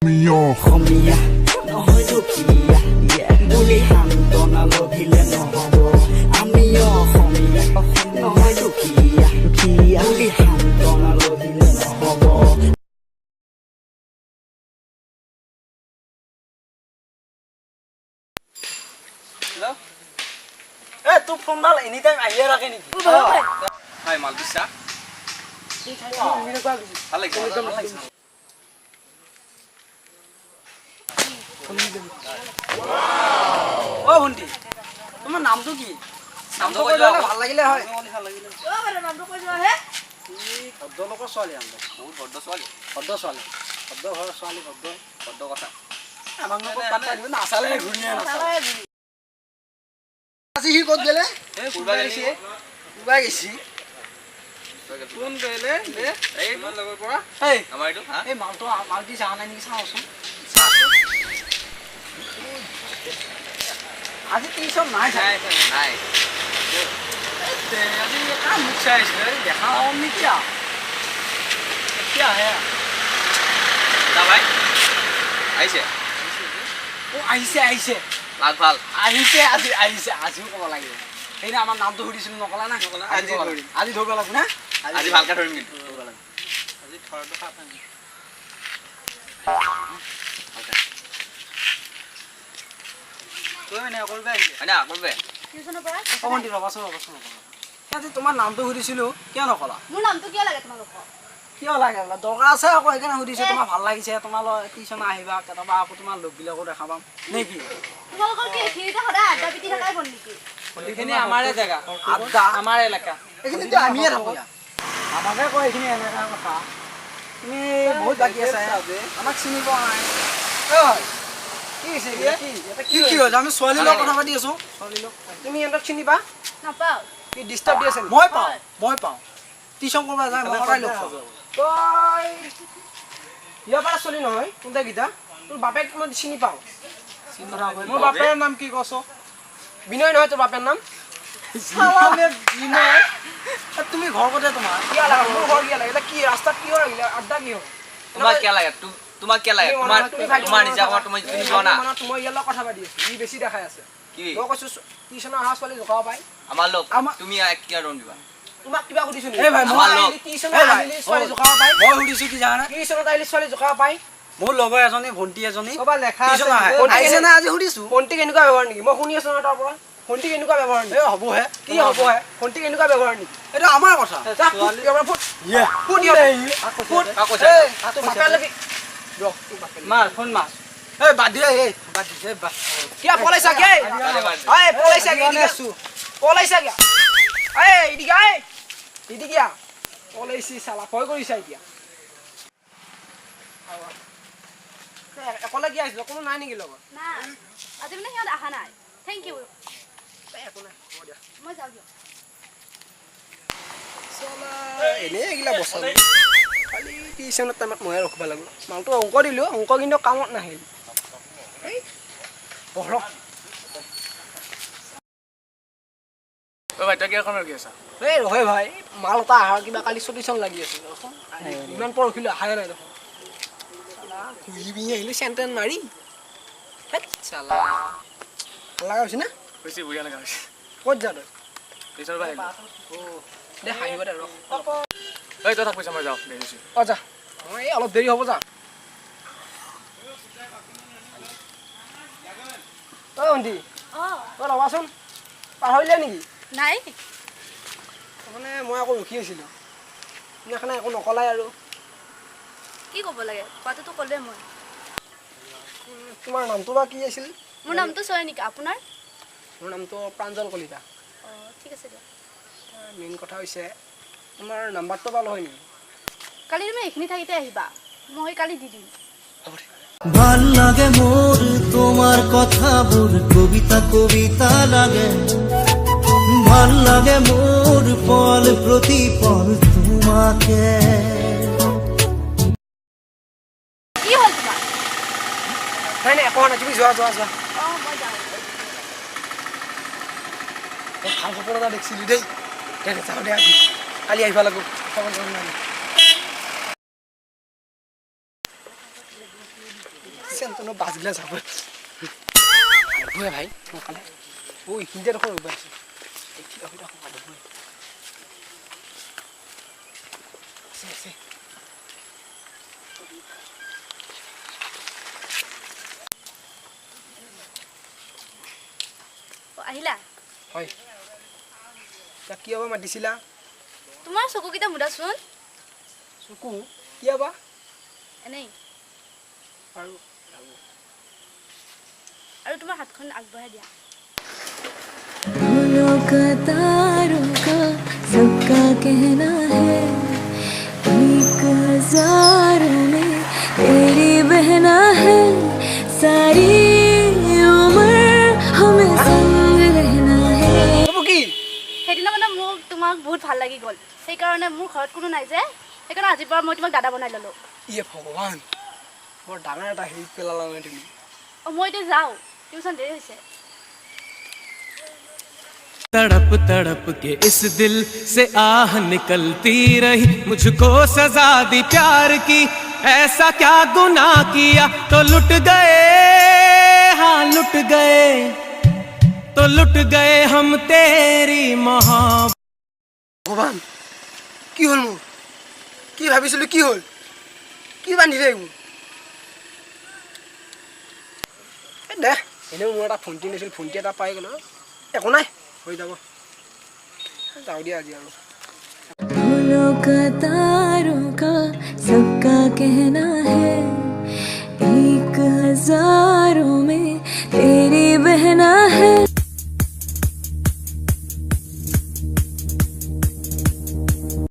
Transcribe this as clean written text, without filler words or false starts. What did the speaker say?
অসমীয়া নহয় দুখীয়া বুলি সান্তনা লভিলে নহ'ব। আমি অসমীয়া নহয় দুখীয়া বুলি সান্তনা লভিলে নহ'ব। এ তোৰ ফোনডাল এনি টাইম আহিয়ে থাকে নেকি? হয়, মাল বিশ্বাস ভাল লাগিছে, ভাল লাগিছে। অ ভণ্টি, তোমাৰ নামটো কি? নামটো কৈ যোৱা, ভাল লাগিলে হয়। নামটো কৈ যোৱা হে। ভদ্ৰলোকৰ ছোৱালী আনব। বহুত ভদ্ৰ ছোৱালী। ভদ্ৰ ছোৱালী, ভদ্ৰ ঘৰৰ ছোৱালী, ভদ্ৰ ভদ্ৰ কথা। আমাক নাচালে ঘূৰিয়ে নাচালে। আজি সি ক'ত গেলে? ফুৰবা গেছি। ফুৰবা গেছি। কোন গেলে? এই তোমাৰ লগৰ পৰা। এই আমাৰ এইটো। এই মালটো মালটি চাহ নাই নেকি? চাওঁচোন। আজি টিউচন নাই? নাই। আজি কাৰ মুখ চাই আহিছিলে? দেখা পাম নেকি? এতিয়া আহে। দা ভাই আহিছে। অ আহিছে, আহিছে। লাগ ভাল। আহিছে আজি, আহিছে। আজিও ক'ব লাগিব। সেইদিনা আমাৰ নামটো সুধিছিলো, নকলা না? আজি ধৰিম। আজি ধৰিব লাগিব না? আজি ভালকে ধৰিম কিন্তু। ধৰিব লাগিব আজি। থৰটো খাব। তোমাৰ নামটো সুধিছিলো, কিয় নকলা? মোৰ নামটো কিয় লাগে তোমালোকক? কিয় লাগে বোলে? দৰকাৰ আছে আকৌ, সেইকাৰণে সুধিছো। তোমাৰ ভাল লাগিছে, তোমাৰ টিউচন আহিবা কেতিয়াবা, আকৌ তোমাৰ লগবিলাকো দেখা পাম নেকি? তোমালোকৰ কি এইখিনিতে সদায় আড্ডা পিটি থাকাই বন নেকি? এইখিনি আমাৰে জেগা, আড্ডা আমাৰ এলেকা। এইখিনিতো আমিয়ে থাকো ইয়াত। আমাকে কয় এইখিনি এনেকা কথা। তুমি বহুত বাকী আছে, আমাক চিনি পোৱা নাই। কি হৈছে? কি কি হৈছে? আমি ছোৱালীৰ লগত কথা পাতি আছো, ছোৱালীৰ লগত। তুমি সিহঁতক চিনি পা? নাপাওঁ। কি ডিষ্টাৰ্ব দি আছে? মই পাওঁ, মই পাওঁ। টিউচন কৰিব যায়, মই সদায় লগ পাওঁ। তই ইয়াৰ পৰা চলি নহয় কোনটা গীতা? তোৰ বাপেক মই চিনি পাওঁ। মোৰ বাপেৰ নাম কি কছ? বিনয় নহয় তোৰ বাপেৰ নাম? বিনয়। তুমি ঘৰ ক'তে তোমাৰ? কিয় লাগে মোৰ ঘৰ? কিয় লাগে? কি ৰাস্তাত কিয় আহিলে? আড্ডা কি হয়? তোমাক কিয় লাগে? তোমাক কিয় লাগে? তোমাৰ তোমাৰ নিজা ঘৰ, তুমি তুমি যোৱা না। মই ইয়াৰ লগত কথা পাতি আছো, ই বেছি দেখাই আছে। কি মই কৈছো? টিউচন অহা ছোৱালী জোকাব পাই। আমাৰ লোক তুমি কিয় ৰং দিবা? তোমাক কিবা সুধিছো নেকি? এই ভাই, আমাৰ লোক। টিউচন আহিলে ছোৱালী জোকাব পাই? মই সুধিছো কি জানা? টিউচনত আহিলে ছোৱালী জোকাব পাই? মোৰ লগৰ এজনী ভণ্টি এজনী ক'বা লেখা টিউচন আহে, আহিছে না আজি সুধিছো। ভণ্টি কেনেকুৱা ব্যৱহাৰ নেকি? মই শুনি আছো নহয় তাৰ পৰা। ভণ্টি কেনেকুৱা ব্যৱহাৰ নেকি? এই হ'বহে। কি হ'বহে? ভণ্টি কেনেকুৱা ব্যৱহাৰ নেকি? এইটো আমাৰ কথা। মাৰ ফোন মাৰ। এই বাদ দিয়ে, এই বাদ দিয়ে, বাদ। কিয় পলাইছা? কি এই পলাইছা? কি পলাইছা? কিয় এই এদিকে, এই এদিকে পলাইছি? চালা ভয় কৰিছা এতিয়া। অকলে কি আহিছিল? কোনো নাই নেকি লগত? নাই, আজি মানে সিহঁত অহা নাই। Thank U. একো নাই, হ'ব দিয়া। মই যাওঁ দিয়ক। এনেই এইগিলা বচালো। কালি টিউচনৰ টাইমত ময়ে ৰখিব লাগিব। মালটো অংক দিলোঁ, অংক কিন্তু কামত নাহিল। এই বহৰক। ভাই, তই কিয় ৰখি আছা? এই ৰহে ভাই, মাল এটা অহাৰ কিবা কালি চটিচন লাগি আছিল। ইমান পৰ ৰখিলোঁ, অহাই নাই দেখোন। ঘূৰি পিনি আহিলোঁ চেণ্টেন মাৰি। চালা ভাল লগা হৈছে না? হৈছে, বঢ়িয়া লগা হৈছে। ক'ত যা তই? টিউচনৰ পৰা আহিলোঁ। দে, হাঁহিব দে, ৰখ। এই তই থাক পইচা, মই যাওঁ, দেৰি হৈছে। অঁ যা, মই এই অলপ দেৰি হ'ব, যা। ঐ ভণ্টি, তই ৰ'বাচোন, পাহৰিলে নেকি? নাই। মানে মই আকৌ ৰখি আছিলোঁ সেইদিনাখনে, একো নকলাই আৰু। কি ক'ব লাগে? কোৱাটোতো ক'লোৱে মই। তোমাৰ নামটো বা কি আছিল? মোৰ নামটো চয়নিকা। আপোনাৰ? মোৰ নামটো প্ৰাঞ্জল কলিতা। অঁ, ঠিক আছে দিয়ক। মেইন কথা হৈছে, তোমাৰ নাম্বাৰটো পালোঁ হয় নেকি? কালি তুমি এইখিনি ঠাইতে আহিবা, মই কালি দি দিম। হ'ব দে। ভাল লাগে মোৰ তোমাৰ কথাবোৰ, কবিতা কবিতা লাগে। ভাল লাগে মোৰ পল প্ৰতি পল তোমাকে। কি হ'ল তোমাৰ? নাই নাই, একো নাই। তুমি যোৱা, যোৱা, যোৱা। অঁ, মই যাওঁ। ভাল সপোন এটা দেখিছিলোঁ দেই। দে দে, যাওঁ দে আজি। কালি আহিব লাগিব। খবৰ নাই। চেণ্টনৰ বাছগিলা যাব আহিবই ভাই সোনকালে। অ' এইখিনিতে দেখোন ৰ'ব আছে। আহিবই, আছে আছে। অ, আহিলা? হয়, কিয় বা মাতিছিলা? তোমাৰ চকুকেইটা মুদাচোন। চকু কিয় বা? এনেই। আৰু আৰু তোমাৰ হাতখন আগবঢ়াই দিয়া। फूलों का, तारों का, सबका कहना है, एक हजारों में तेरी बहना है। सारी उम्र हमें संग रहना है। হ'ব কি? সেইদিনা মানে মোক তোমাক বহুত ভাল লাগি গ'ল, সেইকাৰণে মোৰ ঘৰত কোনো নাই যে, সেইকাৰণে আজিৰ পৰা মই তোমাক দাদা বনাই ল'লোঁ। ইয়ে ভগৱান, বৰ ডাঙৰ এটা হেৰিত পেলালা মানে তুমি। অঁ, মই এতিয়া যাওঁ, টিউচন দেৰি হৈছে। तड़प तड़प के इस दिल से आह निकलती रही, मुझको सजा दी प्यार की, ऐसा क्या गुनाह किया तो लुट गए, हाँ लुट गए, तो लुट गए हम तेरी मोहब्बत। ভগৱান, কি হ'ল মোৰ? কি ভাবিছিলোঁ কি হ'ল? কি বান্ধিছে এইবোৰ? এই দে, এনেও মোৰ এটা ভণ্টি নাছিল, ভণ্টি এটা পাই গ'লো। একো নাই, হৈ যাব। যাওঁ দিয়া আজি আৰু। फूलों का, तारों का, सबका कहना